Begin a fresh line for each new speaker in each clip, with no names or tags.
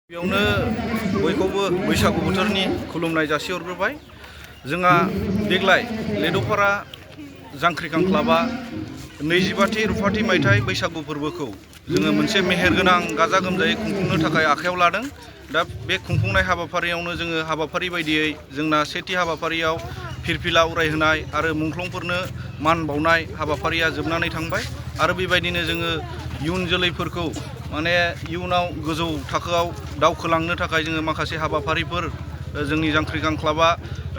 बेयावनो बयखौबो बैसागु बोथोरनि खुलुमनाय जासिहरग्रोबाय। जोंहा देग्लाय लेद'फारा जांख्रिखां क्लाबा 25थि रुफाथि मायथाइ बैसागु फोरबोखौ जोङो मोनसे मेहेरगोनां गाजा गोमजायै खुंफुंनो थाखाय आखायाव लादों। दा बे खुंफुंनाय हाबाफारियावनो जोङो हाबाफारि बायदियै जोंना सेथि हाबाफारियाव फिरफिला उरायहोनाय आरो मुंख्लंफोरनो मान बावनाय हाबाफारिया जोबनानै थांबाय आरो बेबायदिनो जोङो इयुन जोलैफोरखौ इयुनाव गोजौ थाखोआव दावखोलांनो थाखाय जोङो माखासे हाबाफारिफोर जोंनि जांख्रिखां क्लाबा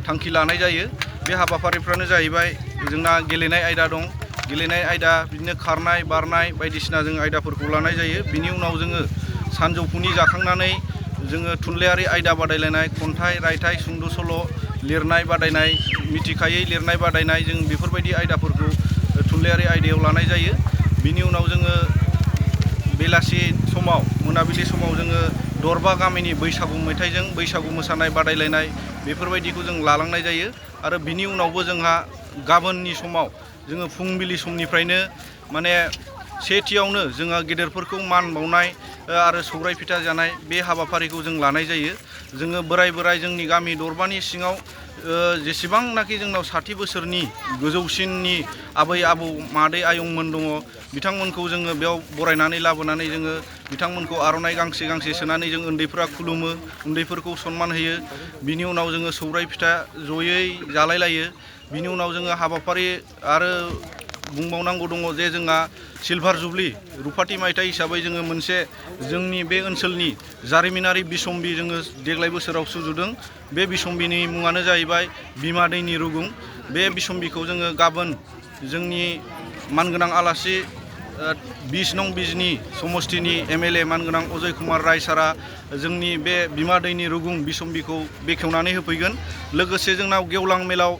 थांखि लानाय जायो। बे हाबाफारिफ्रानो जाहैबाय जोंना गेलेनाय आयदा दं। गेलेनाय आयदा बिदिनो खारनाय बारनाय बायदिसिना जों आयदाफोरखौ लानाय जायो। बिनि उनाव जोङो सानजौफुनि जाखांनानै जोङो थुनलाइयारि आयदा बादायलायनाय, खन्थाइ रायथाइ सुंद' सल' लिरनाय बादायनाय, मिथिखायै लिरनाय बादायनाय, जों बेफोरबायदि आयदाफोरखौ थुनलाइयारि आयदायाव लानाय जायो। बिनि उनाव जोङो बेलासि समाव मोनाबिलि समाव जोङो दरबा गामिनि बैसागु मेथाइजों बैसागु मोसानाय बादायलायनाय बेफोरबायदिखौ जों लालांनाय जायो। आरो बिनि उनावबो जोंहा गाबोननि समाव जोङो फुंबिलि समनिफ्रायनो सेथियावनो जोङो गेदेरफोरखौ मान बावनाय आरो सौराय फिथा जानाय बे हाबाफारिखौ जों लानाय जायो। जोङो बोराय जोंनि गामि दरबानि सिङाव जेसेबांनाखि जोंनाव 60 बोसोरनि गोजौसिननि आबै आबौ मादै आयंमोन दङ, बिथांमोनखौ जोङो बेयाव बरायनानै लाबोनानै जोङो बिथांमोनखौ आर'नाइ गांसे गांसे सोनानै जों उन्दैफ्रा खुलुमो, उन्दैफोरखौ सनमान होयो। बिनि उनाव जोङो सौराय फिथा जयै जालायलायो। बिनि उनाव जोङो हाबाफारि आरो बुंबावनांगौ दङ जे जोंहा सिलभार जुबलि रुफाथि मायथाइ हिसाबै जोङो मोनसे जोंनि बे ओनसोलनि जारिमिनारि बिसम्बि जोङो देग्लाय बोसोराव सुजुदों। बे बिसम्बिनि मुङानो जाहैबाय बिमा दैनि रुगुं। बे बिसम्बिखौ जोङो गाबोन जोंनि मानगोनां आलासि 20 नं बिजनि समस्तिनि MLA मानगोनां अजय कुमार राय सारा जोंनि बे बिमा दैनि रुगुं बिसम्बिखौ बेखेवनानै होफैगोन। लोगोसे जोंनाव गेवलां मेलाव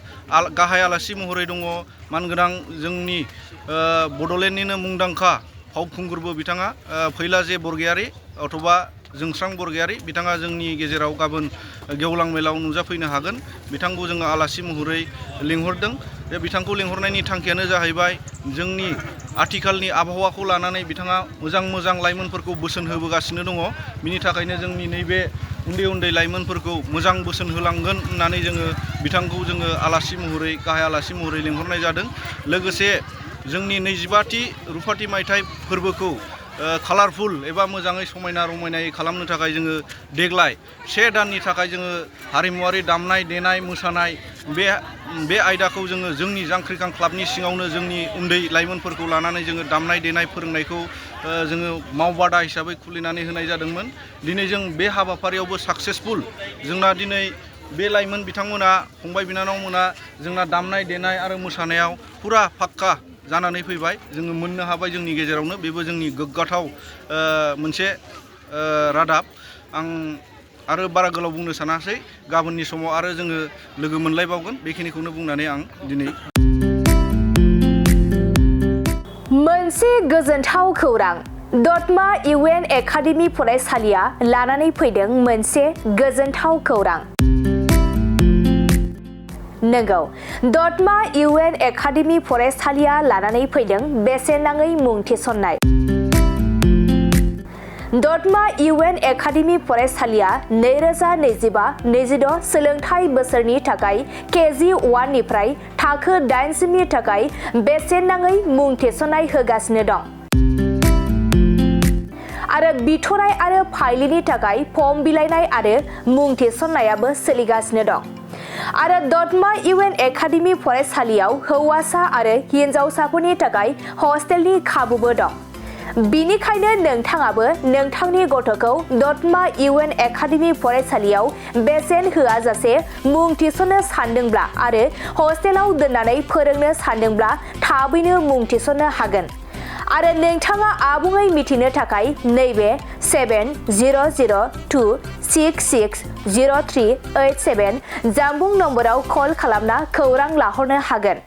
गाहाय आलासि महरै दङ मानगोनां जोंनि बड'लेण्डनिनो मुंदांखा फावखुंगुरबो बिथाङा फैलाजे बरगयारी अथवा जोंस्रां बरगयारी। बिथाङा जोंनि गेजेराव गाबोन गेवलां मेलाव नुजाफैनो हागोन। बिथांखौ जोङो आलासि महरै लिंहरदों। बे बिथांखौ लिंहरनायनि थांखियानो जाहैबाय जोंनि आथिखालनि आबहावाखौ लानानै बिथाङा मोजां लाइमोनफोरखौ बोसोन होबोगासिनो दङ। बिनि थाखायनो जोंनि नैबे उन्दै लाइमोनफोरखौ मोजां बोसोन होलांगोन होननानै जोङो बिथांखौ जोङो आलासि महरै गाहाय आलासि महरै लिंहरनाय जादों। लोगोसे जोंनि 25थि रुफाथि मायथाइ फोरबोखौ कालारफुल एबा मोजाङै समायना रमायनायै खालामनो थाखाय जोङो देग्लाय 1 दाननि थाखाय जोङो हारिमुवारि दामनाय देनाय मोसानाय बे आयदाखौ जोङो जोंनि जांख्रिखां क्लाबनि सिङावनो जोंनि उन्दै लाइमोनफोरखौ लानानै जोङो दामनाय देनाय फोरोंनायखौ जोङो मावबादा हिसाबै खुलिनानै होनाय जादोंमोन। दिनै जों बे हाबाफारियावबो साक्सेसफुल। जोंना दिनै बे लाइमोन बिथांमोना फंबाय बिनानावमोना जोंना दामनाय देनाय आरो मोसानायाव फुरा फाक्का जानानै फैबाय। जोङो मोननो हाबाय जोंनि गेजेरावनो। बेबो जोंनि गोग्गाथाव मोनसे रादाब। आं आरो बारा गोलाव बुंनो सानासै। गाबोननि समाव आरो जोङो लोगो मोनलायबावगोन। बेखिनिखौनो बुंनानै आं दिनै
मोनसे गोजोनथाव खौरां। दतमा UN एकाडेमि फरायसालिया लानानै फैदों मोनसे गोजोनथाव खौरां। नंगौ, दतमा UN एकाडेमि फरायसालिया लानानै फैदों बेसेन नाङै मुं थिसननाय। दतमा UN एकाडेमि फरायसालिया 2025-26 सोलोंथाइ बोसोरनि थाखाय KG 1 निफ्राय थाखो 8 सिमनि थाखाय बेसेन नाङै मुं थिसननाय होगासिनो दं। आरो बिथराय आरो फाइलिनि थाखाय फर्म बिलाइनाय आरो मुं थिसननायाबो सोलिगासिनो दं। आरो दतमा UN एकाडेमि फरायसालियाव हौवासा आरो हिनजावसाफोरनि थाखाय हस्टेलनि खाबुबो दं। बिनिखायनो नोंथाङाबो नोंथांनि गथ'खौ दतमा UN एकाडेमि फरायसालियाव बेसेन होआजासे मुं थिसननो सानदोंब्ला आरो हस्टेलाव दोननानै फोरोंनो सानदोंब्ला थाबैनो मुं थिसननो हागोन। आरो नोंथाङा आबुङै मिथिनो थाखाय नैबे 7002660387 जानबुं नम्बराव कल खालामना खौरां लाहरनो हागोन।